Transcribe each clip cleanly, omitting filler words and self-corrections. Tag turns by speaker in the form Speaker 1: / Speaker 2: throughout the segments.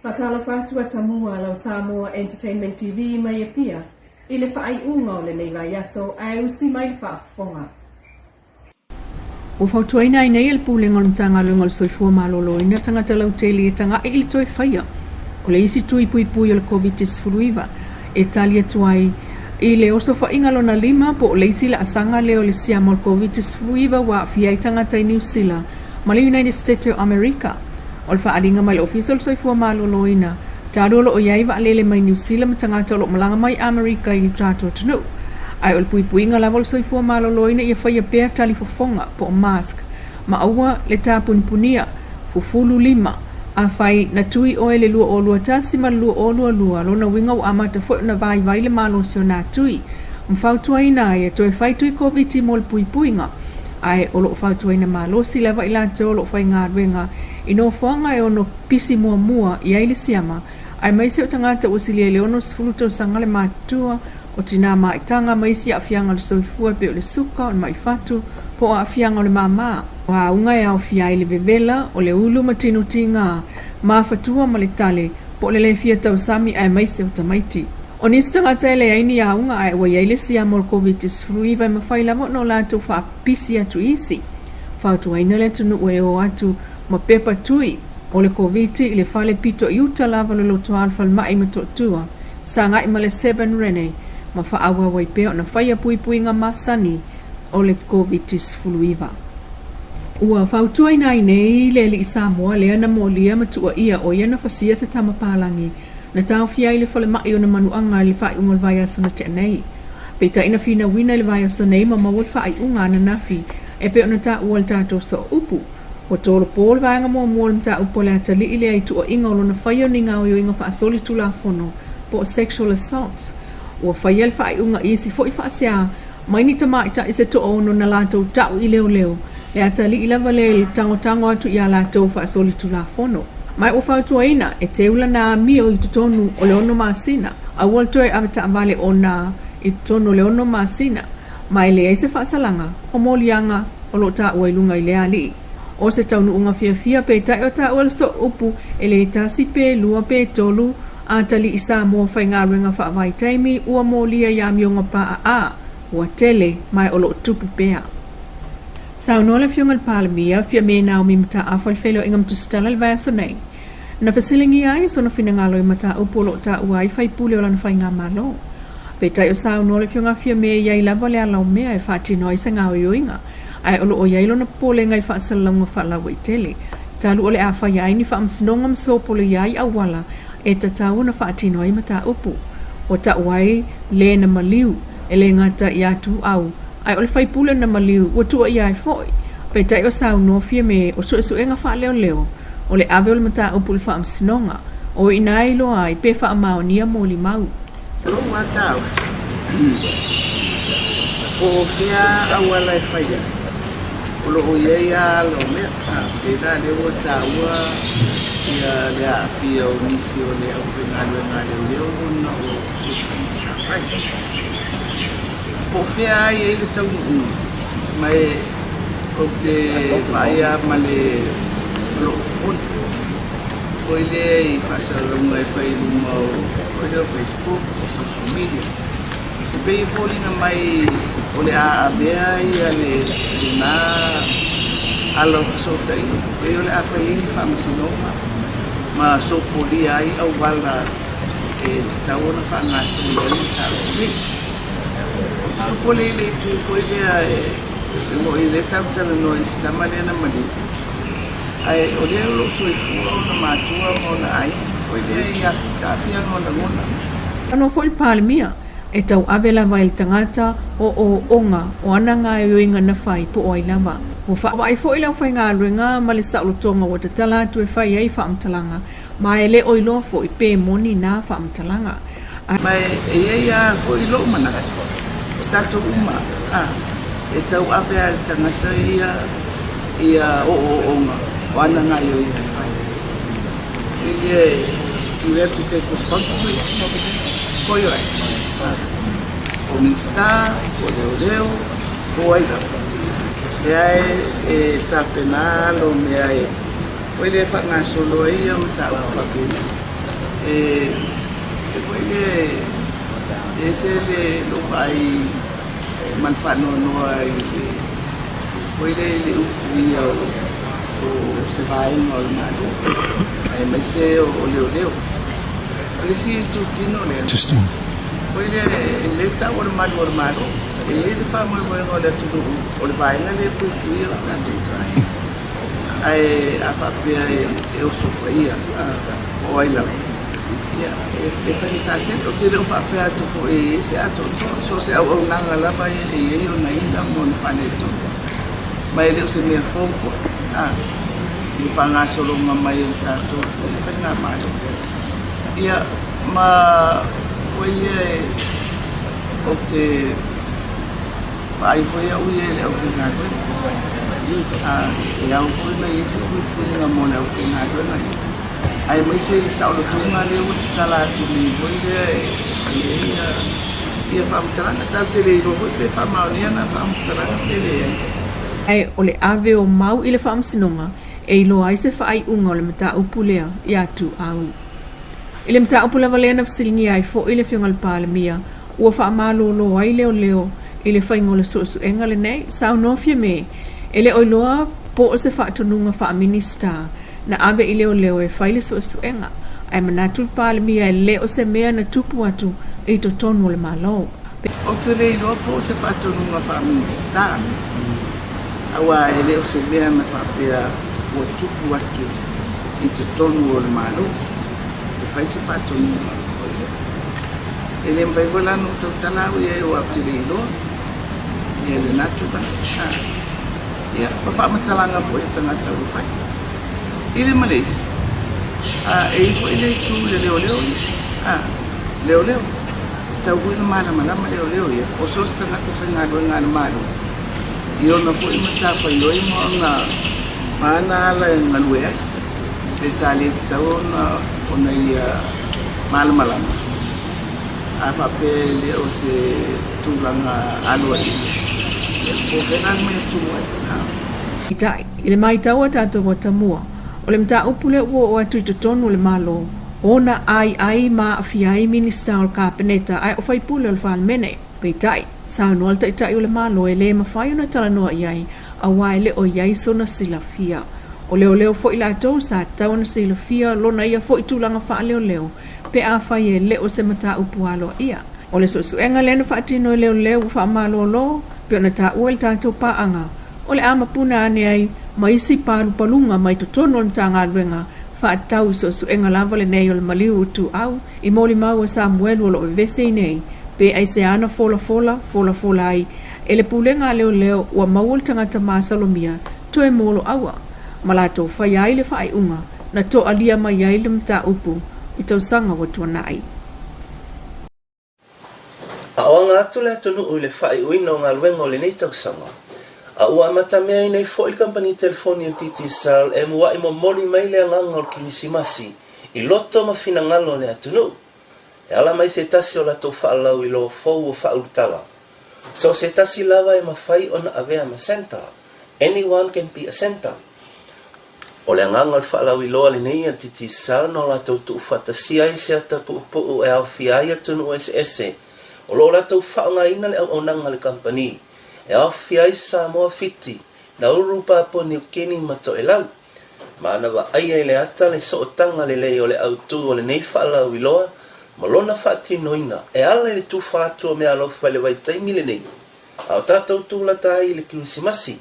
Speaker 1: Faatalofa atu Atamua lau Samoa Entertainment TV mai Apia i le faaiuga o lenei vaiaso ae usi mai le faafofoga.
Speaker 2: Ua fautuaina ai nei e le Pulega o le Matagaluega o le Soifua Maloloina tagata lautele e taga'i i le toe faia o le isi tui puipui o le Koviti-19 e tali atu ai i le osofaiga lona lima po o le isi laasaga lea o le siama o le Koviti-19 ua aafia ai tagata i Niu Sila ma le United States o Amerika. O le faaaliga mai le Ofisa o le Soifua Maloloina, talu o lo o i ai vaalele mai Niu Sila ma tagata o lo o malaga mai Amerika i le tatou atunuu. Ae o le puipuiga lava o le soifua maloloina ia faia pea talifofoga po o mask ma aua le tapunipunia, fufulu lima. Afai na tui oe i le 2021 ma le 2022, lona uiga ua amata foi ona vaivai le malosi o nā tui. Ma fautuaina ai e toe fai tui Koviti mo le puipuiga. Ae o lo o fautuaina malosi lava i latou o lo o faigaluega i nofoaga e ono pisi muamua i ai le siama, aemaise o tagata ua silia i le 60 tausaga le matutua, o tinā maitaga ma isi aafiaga o le soifua e pei o le suka, o le maifatu, po o aafiaga o le māmā. O auga e aofia ai le vevela, o le ulu ma tino tigā, mafatua ma le tale, po o le le fia tausami aemaise o tamaiti. O nisi tagata e leai ni auga ae ua i ai le siama o le Koviti-19 e mafai lava ona o latou faapisi atu i isi. Fautuaina le atunuu e o atu ma pepa tui o le Koviti i le fale pito i uta lava o le lotoa o le falemai i Motootua, sagai ma le Seven Rene, ma faaauau ai pea ona faia puipuiga masani o le Koviti-19. Ua fautuaina ai nei le alii Samoa lea na molia ma tuuaia o ia na fasia se tama palagi na taofia ai le falemai o na manuaga i le faaiuga o le vaiaso na tea nei. Peitai na finauina i le vaiaso nei ma maua le faaiuga ananafi e pei ona taua i le tatou sooupu. Ua tolopo le vaega muamua o le mataupu a le atalii lea i tuuaiga o lona faia o ni gaoioiga faasolitulafono po o sexual assaults. Ua faia le faaiuga i isi foi faasea mai ni tamaitai se toaono na latou ta'u i leoleo, le atalii lava lea i le tagotago atu iā latou faasolitulafono. Ma ua fautuaina e teu lana amio i totonu o le ono masina, aua le toe avetaavale ona i totonu o le ono masina, ma e leai se faasalaga o moliaga o lo o taua i luga i lea alii. O se taunuuga fiafia peitai o taua le sooupu e le tasi pe lua pe tolu atalii Samoa faigaluega faavaitaimi ua molia i amioga paaa ua tele ma o lo o tupu pea. Saunoa le Afioga i le Palemia, Fiame Naomi Mataafa i le feiloaiga ma Tusitala i le vaiaso nei. Na fesiligia ai sona finagalo i mataupu o lo o taua ai faipule o lana faigamalo. Peitai o saunoa le Afioga a Fiame e i ai lava le alaomea e faatino ai se gaoioiga, ae o lo o i ai lona popolega i faasalalauga faalauaitele, talu o le a faia ai ni faamasinoga ma sopolia ai auala e tatau ona faatino ai mataupu. Ua ta'u ai le na maliu, e le gata iā Tuuau, ae o le faipule na maliu ua tuuaia ai foi. Peitai o saunoa Fiame o suesuega faaleoleo o le ave o le mataupu i le faamasinoga, o i ina e iloa ai pe faamaonia molimau.
Speaker 3: Lou lava taua, po o fea auala e fai ai, o lo o i ai lava ala o mea. Pei la lea ua taua ia le aafia o nisi o le aufaigaluega a leoleo ona o suesuega sa fai. Po o fea lava e i ai le taunuuga, ma e ou te vaai lava ma le lou popole foi lea i faasalalauga e fai i luma o foi lea o Facebook, o social media. E pei e foliga mai o le a avea ia le lena ala o fesootaiga, pei o le a fai ai ni faamasinoga ma sopolia ai auala e tatau ona faagasolo ai mataupu nei. Ou te popole i le itu foi lea e moni o lea tatou te talanoa i si tama lea na maliu, ae o lea o lo o soifua ona matua ma ona aiga foi lea i aafiaga o lagona.
Speaker 2: Saunoa foi le Palemia, e tauave lava e le tagata o ooooga o ana gaoioiga na fai po o ai lava. Ua faavae foi le aufaigaluega ma le saolotoga ua tatala atu e fai ai faamatalaga, ma e le o iloa foi pe moni na faamatalaga.
Speaker 3: Ma e i ai lava foi lou manatu, o tatou uma a, e tauave lava e le tagata ia ia ooooga o ana gaoioiga e fai. Really you have to take responsibility for your actions. Po o Minisita, po o leoleo, po o ai lava. Lea e tapena alo mea e, oi lea e faagasolo ai ia mataupu faapena. E se foi lea e ese le lou vaai ma le faanoanoa i le foi lea i le upuia o se vaega o le Malo aemaise o leoleo. O le isi itutino lea, foi lea e le tau o le malu o le Malo, e i ai le faamoemoega o le atunuu o le vaega lea e puipuia o tatou tagata. Ae a faapea e osofaia po o ai lava, ia e faigata tele. Ou te le o faapea atu foi e i ai se atoatoa, so o se auaunaga lava e i ai ona ila ma ona faaletonu. Ma e le o se mea fou foi i le faagasologa mai o le tatou foi faigamalo. Ia, ma foi lea ou te vaai foi au ia i le aufaigaluega. E ao foi ona i ai se puipuiga mo le aufaigaluega ia, aemaise le saolotoga lea ua tatala atu nei foi lea e fai ai ia faamatalaga. Tatou te le iloa foi pe faamaonia na faamatalaga pe leai.
Speaker 2: Ae o le ave o mau i le Faamasinoga e iloa ai se faaiuga o le mataupu lea ia Tuau. I le mataupu lava lea na fesiligia ai foi le Afioga i le Palemia ua faamalolo ai leoleo i le faiga o le suesuega lenei, saunoa Fiame, e le o iloa po o se faatonuga faa-Minista na ave i leoleo e fai le suesuega, ae manatu le Palemia e le o se mea na tupu atu i totonu o le Malo.
Speaker 3: Ou te le iloa po o se faatonuga faa-Minista, aua e le o se mea na faapea ua tupu atu i totonu o le Malo e fai se faatonuga. E le mafai foi la ona ou tautala au i ai aua ou te le iloa ia lena tulaga. Ia, ma faamatalaga foi a tagata ua fai. I le ma le isi, e i ai foi le itu i le leoleo ia. Leoleo. Tatau foi ona malamalama leoleo ia, o so o se tagata faigaluega a le Malo, i ona foi matafaioi ma ona ma ana ala e galue ai. Pe sa le tatau ona ia malamalama, a faapea e le o se tulaga aloaia, ia po o fea la le mea e tumu ai.
Speaker 2: Peitai, i le matau a tatou atamua, o le mataupu lea ua oo atu i totonu o le Malo, ona aiai ma aafia ai Minisita o le Kapeneta ae o faipule o le Palemene. Peitai, saunoa le Taitai o le Malo e le mafai ona talanoa i ai aua e le o i ai sona silafia. O leoleo foi latou sa tatau ona silafia lona ia foi tulaga faaleoleo pe afai e le o se mataupu aloaia. O le suesuega lea na faatino e leoleo ua faamalolo pei ona taua i le tatou paaga o le a mapuna ane ai ma isi palupaluga mai totonu o le Matagaluega faatatau i suesuega lava lenei o le maliu ituau i molimau a Samuelu o lo o vevesi ai nei pe aisea na folafola folafola ai e le pulega a leoleo ua maua le tagata masalomia toe moloaua ma latou faia ai le faaiuga na toalia mai ai le mataupu i tausaga ua tuanai.
Speaker 4: A o aga atu le atunuu i le faaiuina o galuega o lenei tausaga, a ua amatamea ai nei foi le kamupani telefoni a le Digicel e mua'i momoli mai le agaga o le Kerisimasi i loto ma finagalo o le atunuu, e ala mai se tasi o latou faalauiloa fou o faaulutala. So o se tasi lava e mafai ona avea ma Santa, anyone can be a Santa. O le agaga o le faalauiloa lenei a le Digicel na o latou tuufaatasia ai se ata puupuu e aofia ai atunuu eseese o lo o latou faaaogaina le auaunaga a le kamupani e aofia ai Samoa, Fiti, Nauru, Papua Niu Kini ma Toelau. Ma na vaaia i le ata le sootaga lelei o le autu o lenei faalauiloa ma lona faatinoina e ala i le tufa atu o meaalofa i le vaitaimi lenei a o tatou tulata ai i le Kerisimasi.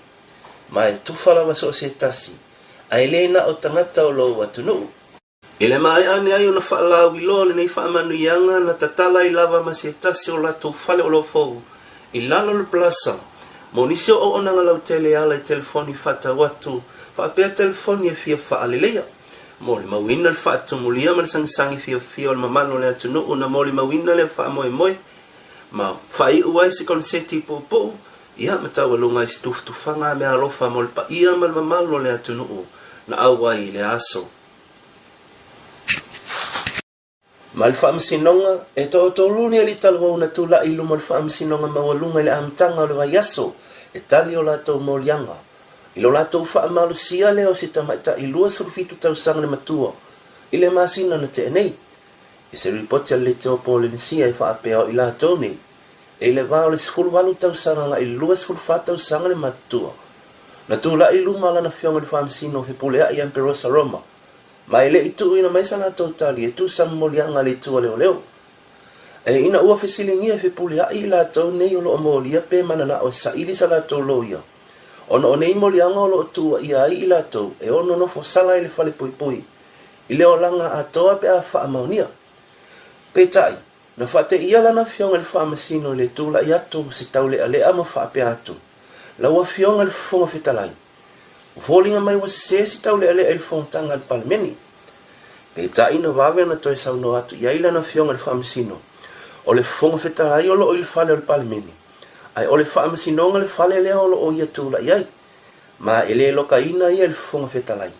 Speaker 4: Ma e tufa lava so o se tasi, a e le na o tagata o lou atunuu. I le maea ane ai ona faalauiloa lenei faamanuiaga na tatala ai lava ma se tasi o latou fale oloa fou i lalo o le Plaza mo nisi o auaunaga lautele e ala i telefoni faatau atu faapea telefoni e fia faaleleia. Molimauina le faatumulia ma le sagisagi fiafia o le mamalu o le atunuu na molimauina lea faamoemoe ma faaiu ai se koneseti puupuu Ia, ma taualuga ai se tufatufaga a meaalofa mo le paia ma le mamalu o le atunuu na auai i le aso. Ma le Faamasinoga, e toatolu ni alii talavou na tulai i luma o le Faamasinoga Maualuga i le amataga o le vaiaso e tali o latou moliaga i lo latou faamalosia lea o se tamaitai 27 tausaga le matua i le masina na tea nei. I se lipoti a le Leitio Polenisia e faapea o i latou nei, e i le va o le 18 tausaga agai i le 24 tausaga le matutua, na tulai i luma o lana afioga i le Faamasino Fepuleai Amperosa Roma, ma e le i tuuina mai sa latou tali e tusa ma moliaga a le Itu a Leoleo. E ina ua fesiligia e fepuleai i latou nei o lo o molia pe mananao e saili sa latou loia, ona o nei moliaga o lo o tuuaia ai i latou e ono nofo sala i le fale puipui i le olaga atoa pe a faamaonia. Peitai, na faateia lana afioga i le Faamasino i le tulai atu o se taulealea ma faapea atu, Lau Afioga i le Fofoga Fetalai, ua foliga mai ua sese se taulealea i le fonotaga a le Palemene. Peitai na vave ona toe saunoa atu i ai lana afioga i le Faamasino, o le Fofoga Fetalai o lo o i le fale o le Palemene, ae o le Faamasinoga le fale lea o lo o ia tulai ai, ma e le lokaina ia i le Fofoga Fetalai,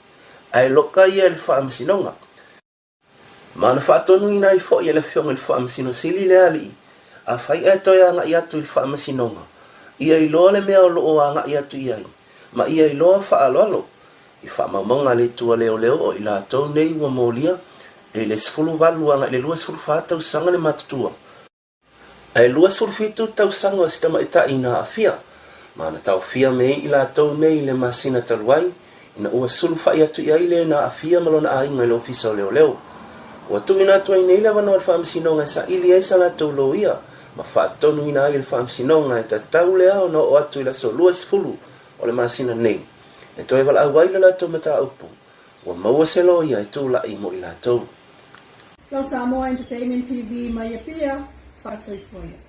Speaker 4: ae loka ia i le Faamasinoga. Ma na faatonuina ai foi e le Afioga i le Faamasino Sili le alii, afai ae toe agai atu i le Faamasinoga, ia iloa le mea o lo o agai atu i ai, ma ia iloa faaaloalo i faamaumauga a le Itu a Leoleo o i latou nei ua molia e le 18 agai i le 24 tausaga le matutua. Ae 27 tausaga o si tamaitai na aafia, ma na taofia me i latou nei i le masina talu ai, ina ua sulufa'i atu i ai le na aafia ma lona aiga i le Ofisa o Leoleo. Ua tuuina atu ai nei le avanoa i le Faamasinoga e saili ai sa latou loia ma faatonuina ai e le Faamasinoga e tatau lea ona oo atu i le aso 20 o le masina nei e toe valaau ai le latou mataupu ua maua se loia e tula'i mo i latou.
Speaker 1: Lau Samoa Entertainment TV mai Apia, Faasoifuaina.